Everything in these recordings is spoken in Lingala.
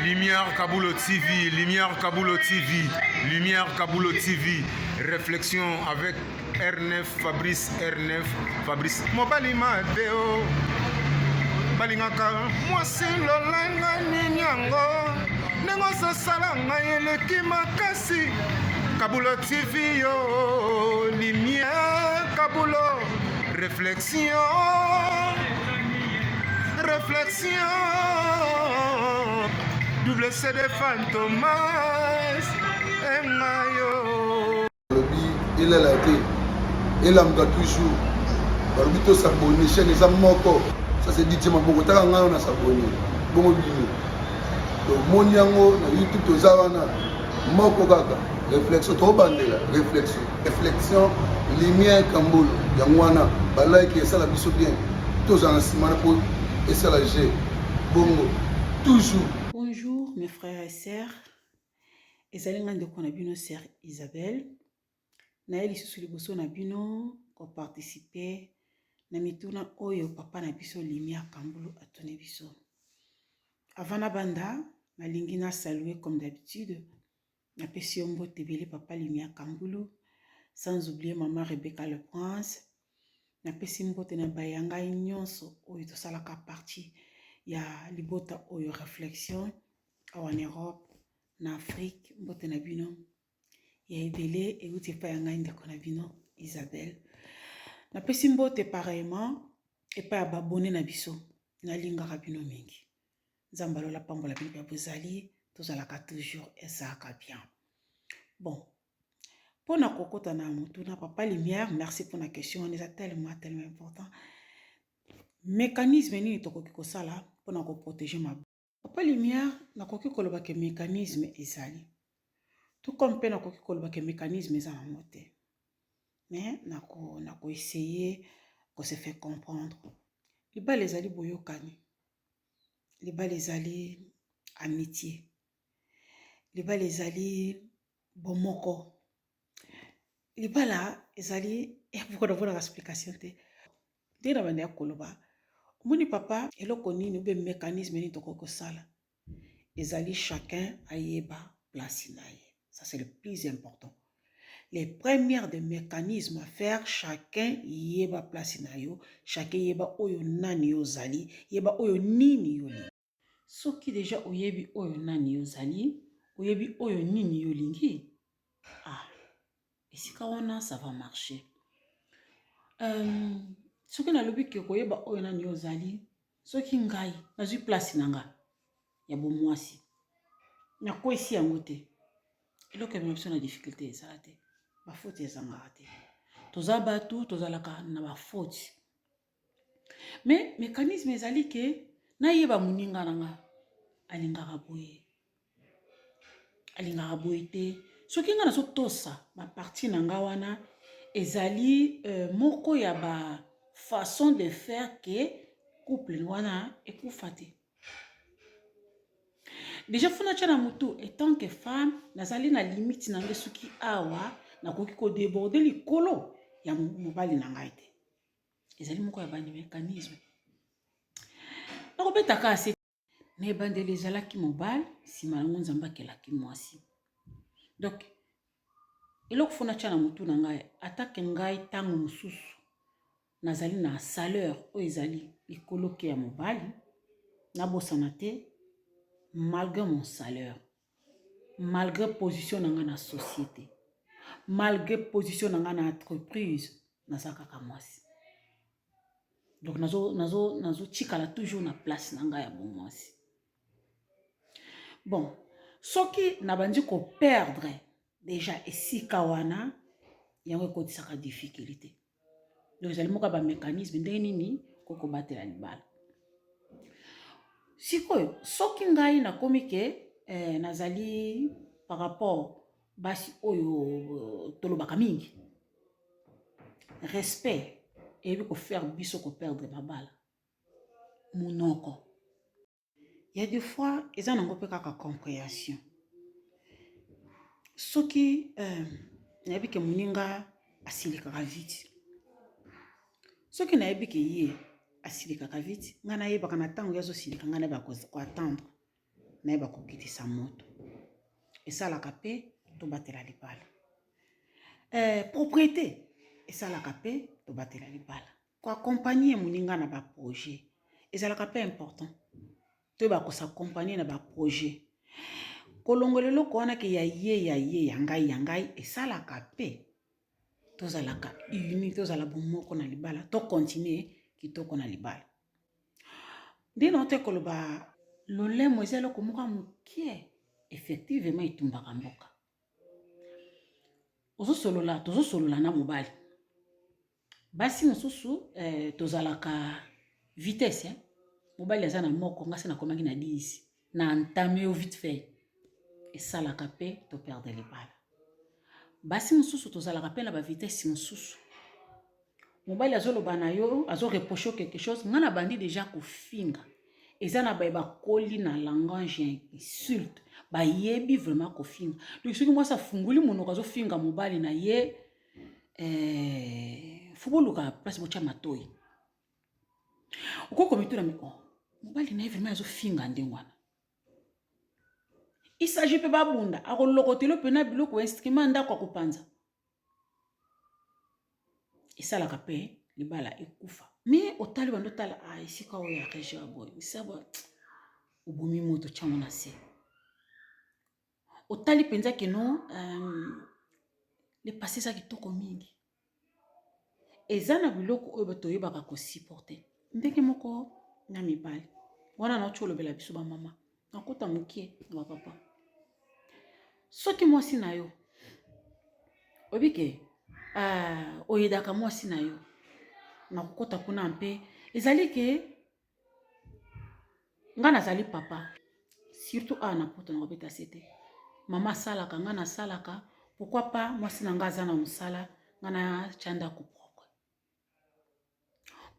Lumière Kabulo TV, Lumière Kabulo TV, Lumière Kabulo TV. Réflexion avec R9 Fabrice R9 Fabrice. Mobali Mateo balingaka mwasi lolenge nini yango ndenge ozosala ngai eleki makasi Kabulo TV yo Lumière Kabulo Réflexion Réflexion Double CD Fantomas Engayo Balobi elala te elamuka toujours balobi to s'abonner chaîne eza moko ça c'est dit maboko taka ngai na s'abonner bongo bino tomoni yango na youtube toza wana moko kaka réflexion tobandela réflexion réflexion lumière kambolo yango wana balike esala biso bien tozala na nsima na mpo esala g bongo toujours. Bonjour mes frères et sœurs, ezali nga ndeko na bino sœur Isabelle, naye lisusu liboso na bino koparticipe na mituna oyo papa na biso Lumière Kambulu atuni biso. Avant nabanda, nalingi na saluer comme d'habitude, napesi yo mbote ebele papa Lumière Kambulu, sans oublier maman Rebecca Le Prince, napesi mbote na baye ya ngai nyonso oyo tosalaka partie ya libota oyo réflexion awa na Europe, na Afrique, mbote na bino ya ebele euti epai ya ngai ndeko na bino Isabelle. Napesi mbote pareillement epai ya babone na biso, nalingaka bino mingi. Nzambe alola pambola bino mpe bozali, tozalaka toujours ezalaka bien. Bon, mpona kokota na motuna papa Lumière, merci mpona question wana, eza tellement tellement important. Mécanisme nini tokoki kosala mpona koprotéger ma papa Lumière? Nakoki koloba ke mécanisme ezali, tout comme mpe nakoki koloba ke mécanisme eza nango te, mais nakoessayer kose faire comprendre. Libala ezali boyokani, libala ezali amitié, libala ezali bomoko, libala ezali pokona mpona explication te ndenge na banda ya koloba. Omoni papa, eloko nini ube mécanisme nini tokoki kosala ezali chacun ayeba place na ye. Ça, c'est le plus important, les premières des mécanismes à faire: chacun yeba place na yo, chacun yeba oyo nani yo ozali, yeba oyo nini yo olingi. Soki déjà oyebi oyo nani yo ozali, oyebi oyo nini yo olingi, ah, esika wana ça va marcher. Soki nalobi ke koyeba oyo nani yo ozali, soki ngai nazwi place na nga ya bomwasi, nakwesi yango te, eloko emema biso na difficulté ezala te. Bafaute ezangaka te, toza bato, tozalaka na bafaute, mais mécanisme ezali ke nayeba moninga na nga alingaka boye, alingaka boye te. Soki nga nazotosa bapartie na nga wana, ezali moko ya ba façon de faire ke couple wana ekufa te. Déjà faut natia na motu, étant que femme, nazali na limite na ngai. Soki awa nakoki kodéborder likolo ya mobali na ngai te, ezali moko ya bani mécanisme nakobetaka ase. Na ebandeli ezalaki mobali, nsima yango Nzambe akelaki mwasi. Donc eloko faut natia na motu na ngai, atake ngai ntango mosusu nazali na salaire oyo ezali likolo ke ya mobali, nabosana te, malgré mon salaire, malgré position na ngai na société, malgré position na ngai na entreprise, naza kaka mwasi. Donc nazotikala toujours na place na ngai ya bomwasi. Bon, soki nabandi koperdre déjà esika wana, yango ekotisaka difficulté. Donc ezali moko ya bamécanisme ndenge nini kokobatela libala. Sikoyo soki ngai nakomi ke nazali par rapport basi oyo tolobaka mingi, respect eyebi kofaire biso koperdre mabala. Monoko ya des fois eza nango mpe kaka compréhension. Soki nayebi ke moninga asilikaka vite, soki nayebi ke ye asilikaka vite, ngai nayebaka na ntango ye azosilika, ngai nayebaka koattendre. Nayeba kokitisa moto. Esalaka mpe tobatela libala. Eh, propriété esalaka mpe tobatela libala. Koaccompagne moninga na baprojet ezalaka mpe important. Toyeba kosaccompagne na baprojet. Kolongola eloko wana ke ya ye ya ye ya ngai ya ngai esalaka mpe tozalaka uni, tozala bomoko na libala, tokontinue kitoko na libala. Nde na ote koloba lolemo eza eloko moko ya moke, effectivement etumbaka mboka. Ozosolola, tozosolola na mobali. Basi mosusu eh, tozalaka vitesse eh? Mobali aza na moko, nga se nakomaki na 10 na entame yo vite fait, esalaka mpe to perdre libala. Basi mosusu tozalaka mpe na ba vitesse mosusu. Mobali azoloba na yo, azo reprocher quelque chose, nga na bandi déjà kofinga. Eza na baye bakoli na langage ya insulte, bayebi vraiment kofinga. Donc soki mwasi afungoli monoko azofinga mobali na ye, eh, faut boluka place botya matoi. Okoki komituna me oh, mobali na ye vraiment azofinga ndenge wana. Il s'agit mpe babunda, akolokotelo mpe na biloko instrument ndako akopanza. Esalaka mpe libala ekufa. Me otali bando otala ah, esika oyo ya région ya boye misaba obomi moto tyango na se. Otali mpenza keno le passé eza kitoko mingi. Eza na biloko oyo toyebaka kosupporte ndenge moko na mibali wana nauti olobela biso bamama, nakota mokie na bapapa. Soki mwasi na yo oyebi ke oyedaka mwasi na yo na kokota kuna mpe ezali ke nga nazali papa, surtout awa na poto na kobeta se te, mama asalaka, nga nasalaka, pourquoi pas mwasi na nga aza na mosala, nga natya ndako propre.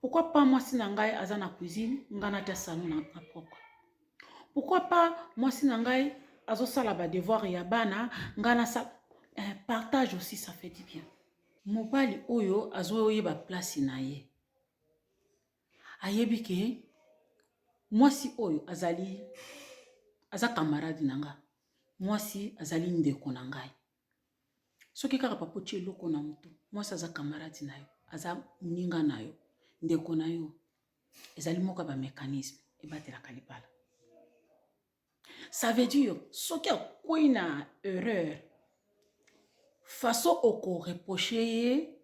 Pourquoi pas mwasi na ngai aza na cuisine, nga natya salon na nga propre. Pourquoi pas mwasi na ngai azosala ba devoir ya bana, nga nasala. Partage aussi, ça fait du bien. Mobali oyo azoyeba place na ye, ayebi ke mwasi oyo azali aza camarade na nga, mwasi azali ndeko na ngai. Soki kaka papa otie eloko na motu, mwasi aza camarade na yo, aza moninga na yo, ndeko na yo, ezali moko ya bamécanisme ebatelaka libala. Ça veut dire soki akwei na erreur, façon okoreproche ye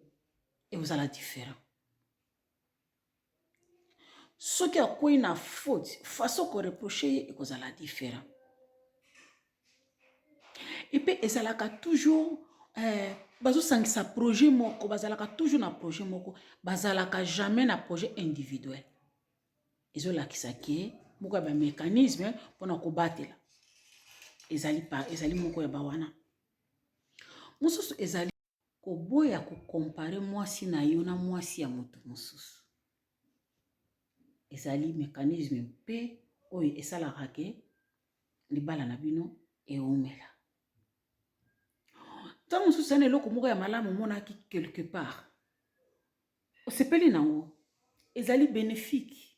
ekozala différent. Soki akwei na faute, façon okoreproche ye ekozala différent. Epe ezalaka toujours bazosangisa projet moko, bazalaka toujours na projet moko, bazalaka jamais na projet individuel. Ezolakisa ke moko ya bamécanisme mpona kobatela ezali, pa, ezali moko ya bawana. Mosusu ezali koboya kocompare mwasi na yo na mwasi ya moto mosusu. Ezali mécanisme mpe oyo esalaka ke libala na bino eumela. Ntango mosusu eza na eloko moko ya malamu omonaki quelque part, osepeli nango, ezali bénéfique,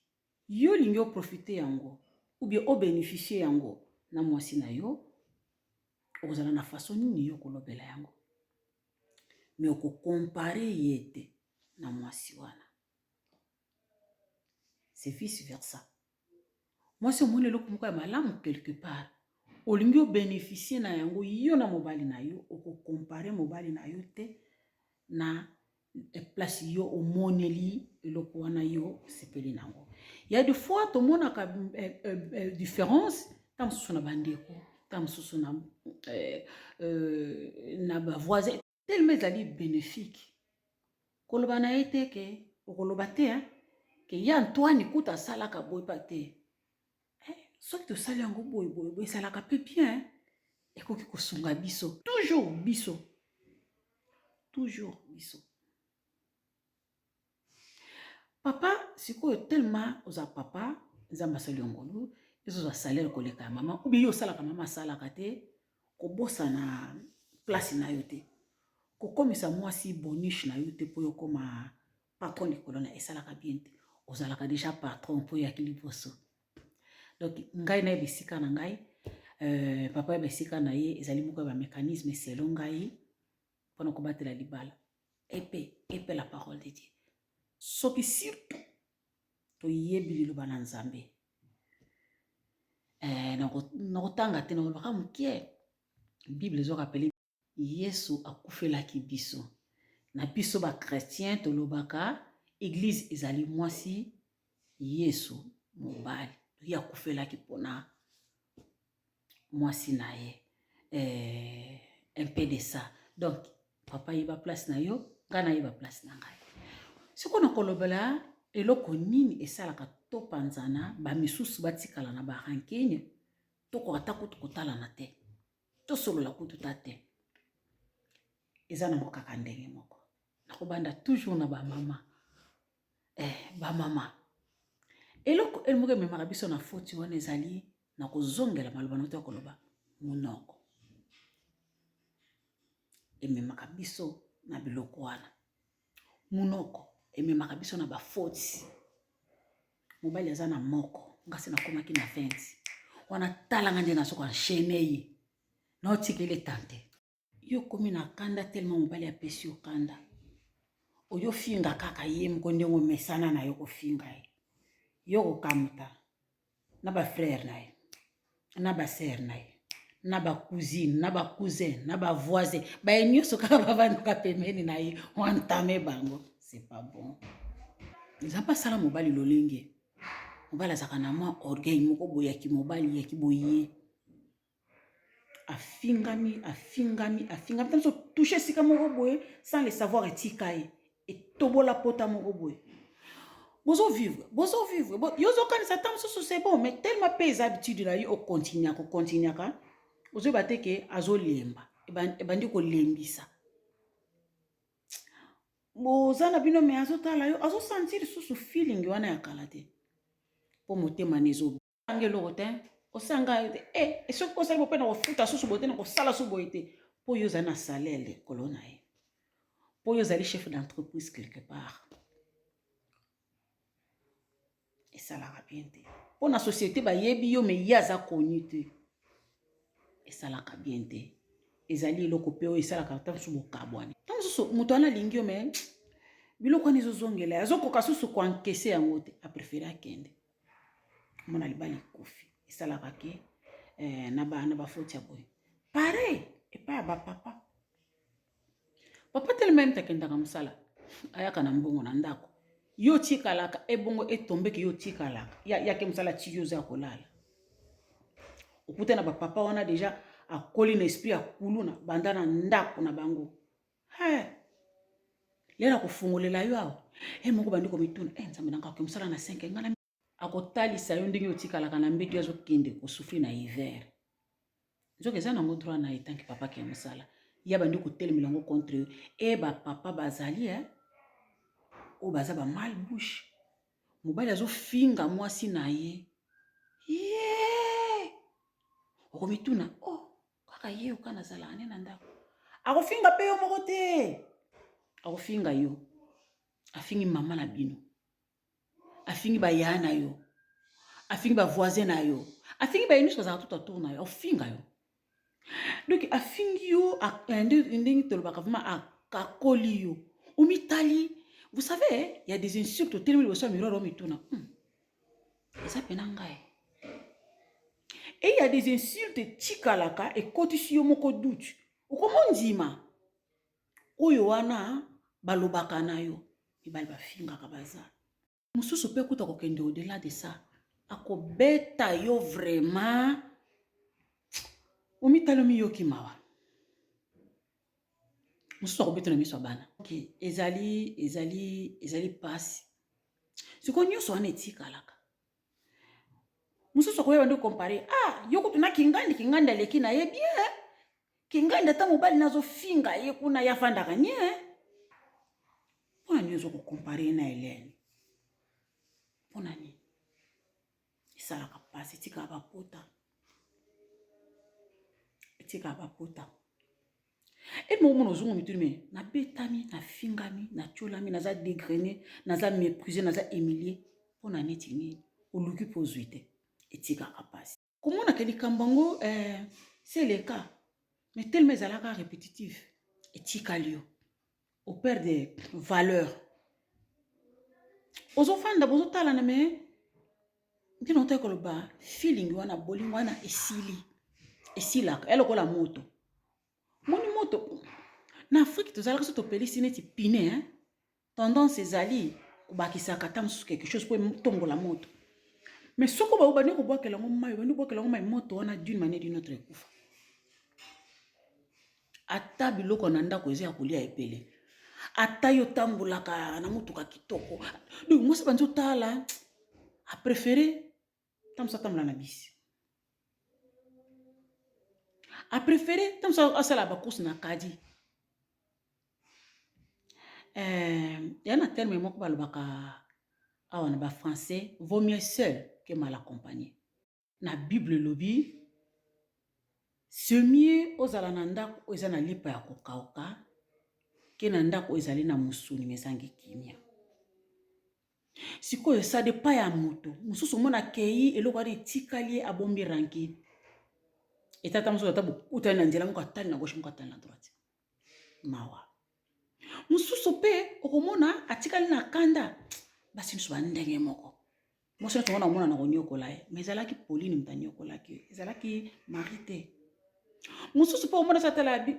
yo olingi oprofite yango ou bien obénéficie yango na mwasi na yo, okozala na façon nini yo kolobela yango, me okocompare ye te na mwasi wana. C'est vice versa. Mwasi omoni eloko moko ya malamu quelque part, olingi obénéficie na yango yo na mobali na yo, okocompare mobali na yo te na place yo omoneli eloko wana, yo osepeli nango. Ya des fois tomonaka différence, ntango mosusu na bandeko, ntango mosusu na bavoisin, tellement ezali bénéfique. Koloba na ye te ke okoloba te ke ye Antoine kuta asalaka boye pa te. Soki tosali yango boye boye boye, ezalaka mpe bien, ekoki kosunga biso toujours, biso toujours biso. Papa sikoyo, tellement oza papa, Nzambe asali yo ngolu, ezozwa salaire koleka ya mama, ou bien yo osalaka, mama asalaka te, kobosana place na yo te, kokomisa mwasi bonus na yo te mpo yo okoma patron likolo na esalaka bien te. Ozalaka déjà patron mpo oyaki liboso. Donc ngai nayeba esika na ngai. Euh, papa yeba esika na ye ezali moko ya bamécanisme selon ngai mpona kobatela libala epe epe la parole de Dieu soki surtout toyebi liloba na Nzambe eh, nakotanga te nakolobaka moke bible ezorapele Yesu akufelaki biso. Na biso ba chretien tolobaka eglise ezali mwasi, Yesu mobali. Ye akufelaki pona mwasi na ye. Eh, un peu de ça. Donc papa yeba place na yo, nga nayeba place na ngai. Sikoyo nakolobela eloko nini esalaka topanzana, ba misusu batikala na ba rancune, tokoka ata kutu kotalana te. Tosolola kutu ta te. Eza nango kaka ndenge moko. Nakobanda toujours na bamama. Eh, bamama. Eloko ele moko ememaka biso na foti wana ezali na kozongela maloba na ya koloba monoko. Ememaka biso na biloko wana. Monoko ememaka biso na bafoti. Mobali aza na moko, nga se nakomaki na 20. Wana tala nga nde nazo ko enchaîner ye. Naotikeli tante. Yo okomi na kanda tellement mobali apesi yo kanda. Oyo finga kaka ye moko ndenge omesana na yo kofinga ye. Yo kokamuta na ba frère na ye, na ba sœur na ye, na ba cousine, na ba cousin, na ba voisin, baye nyonso kaka bavandaka pembeni na ye, oentame bango. C'est pas bon. Nzambe asala mobali lolenge. Mobali azalaka na mwa orgueil moko boye ya kimobali ya kiboye. Afingami, afingami, afingami. Ntango mosusu touche esika moko boye sans le savoir etika ye. Etobola pota moko boye. Bozo vivre, bozo vivre. Bo, yo ozokanisa ntango mosusu c'est bon, mais tellement mpe eza habitude na yo okontinuaka, okontinuaka, ozoyeba te ke azolemba. Ebandi kolembisa. Boza na bino mais azotala yo, azosentir lisusu feeling wana ya kala te. Po motema na ezo anga eloko te, osanga te. Eh, soki osali bope na kofuta susu boye te, na kosala susu boye te. Po yo ozali na salaire likolo na ye. Po yo ozali chef d'entreprise quelque part. Esalaka bien te. Po na société bayebi yo mais ye aza connu te. Esalaka bien te. Ezali eloko pe oyo esalaka ata mosusu bokabwani. Ntango mosusu moto wana alingi yo mais biloko wana ezozongela ye, azokoka susu koankese yango te, aprefere akende. Mona libala ekufi. Esalaka ke na ba, na ba faute ya boye. Pareil epai ya ba papa. Papa telema ye moto akendaka mosala, ayaka na mbongo na ndako. Yo otikalaka ebongo etombeke yo otikalaka. Ya, yake mosala tiki oza kolala. Okuta na ba papa wana deja akoli na esprit ya kuluna banda na ndako na bango. He. Lera kofungolela yo awa. He moko bandi komituna, eh Nzambe na ngaka mosala na 5 ngana akotalisa yo ndenge otikalaka na mbeto azokende kosouffrir na hiver. Nzoka eza nango droit na ye tant que papa ke mosala. Ya bandi kotelemela yango contre yo. E ba papa bazali eh oyo baza ba mal bouche. Mobali azofinga mwasi na ye. Ye! Okomituna, oh, kaka ye oka nazalaka ne na ndako. Akofinga pe yo moko te. Akofinga yo. Afingi mama na bino. Afingi ba yaya na yo. Afingi ba voisin na yo. Afingi ba nyonso bazalaka tout autour na yo. Afinga yo. Donc afingi yo, ndenge tolobaka vraiment akakoli yo. Omitali, vous savez, il y a des insultes otelemi liboso ya miroir omituna. Eza pena ngai. Et il y a des insultes etikalaka ekotisi yo moko doute. Okomondima. Oyo wana balobaka na yo. Mibali bafingaka baza. Mosusu pe kuta kokende au-delà de ça. Akobeta yo vraiment. Omitali omiyoki mawa. Mosusu akobeta na miso ya bana. Okay. Ezali, ezali, ezali pasi. Sikoyo nyonso wana etikalaka. Mosusu akoyeba nde compare. Ah, yo kutu na Kingandi, Kingandi aleki na ye bien. Kingandi ata mobali nazofinga ye kuna ye afandaka nye. Mpona nini ozo kocompare ye na Helène? Mpona nini? Esalaka pasi, etikaka bapota. Etikaka bapota. E moko mona ozongo mituni me nabetami, nafingami, natiolami, naza dégrainé, naza méprisé, naza humilié. Mpona neti nini? Oluki mpo ozwi te. Etikaka pasi. Komona ke likambo yango eh, c'est le cas mais tellement ezalaka répétitif, etikali yo operdre valeur. Ozofanda, bozotalana, mais ntina otaki koloba feeling wana, bolingo wana esili. Esilaka ya lokola moto. Moni moto na Afrique, tozalaka so topelisi neti pine, hein? Tendance ezali kobakisaka ata mosusu quelque chose mpo etongola moto. Mais soko bandi kobwakela yango mai, obandi kobwakela yango mai, moto wana d'une manière d'une autre ekufa. Ata biloko na ndako eza ya kolia ebele, ata yo otambolaka na motuka kitoko, donc mwasi bandi otala, apréféré ta mosu atambola na bisi, apréféré ta mosu asala bacourse na kadi. Ya na terme moko balobaka awa na bafrançais: "Vaut mieux seul que mal accompagné." Na Bible elobi: "C'est mieux ozala na ndako oyo eza na lipa ya kokauka ke na ndako oyo ezali na mosuni mais ezangi kimia." Sikoyo ça dépend ya moto mosusu. Omona akei, eloko wana etikali ye, abombi rancune. Etata mosusu, ata bokutani na nzela, moko atali na gauche, moko atali na droite, mawa. Mosusu mpe okomona atikali na kanda. Basi nyonso bandenge moko. Mwasi nyonso wana omona na konyokola ye, mais ezalaki Pauline moto anyokolaki yo, ezalaki Marie te. Mosusu mpe omona so atala abi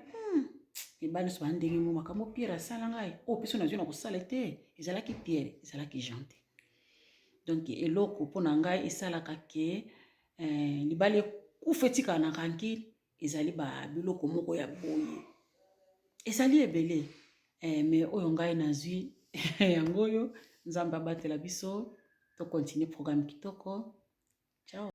mibali nyonso bandenge mo. Makambo Pierre asala ngai oyo mpe so nazwi na kosala te, ezalaki Pierre, ezalaki Jean te. Donc eloko mpo na ngai esalaka ke libala ekufa, etikala na rancune, ezali babiloko moko ya boye, ezali ebele, mais oyo ngai nazwi yango oyo. Nzambe abatela biso, tocontinue programme kitoko.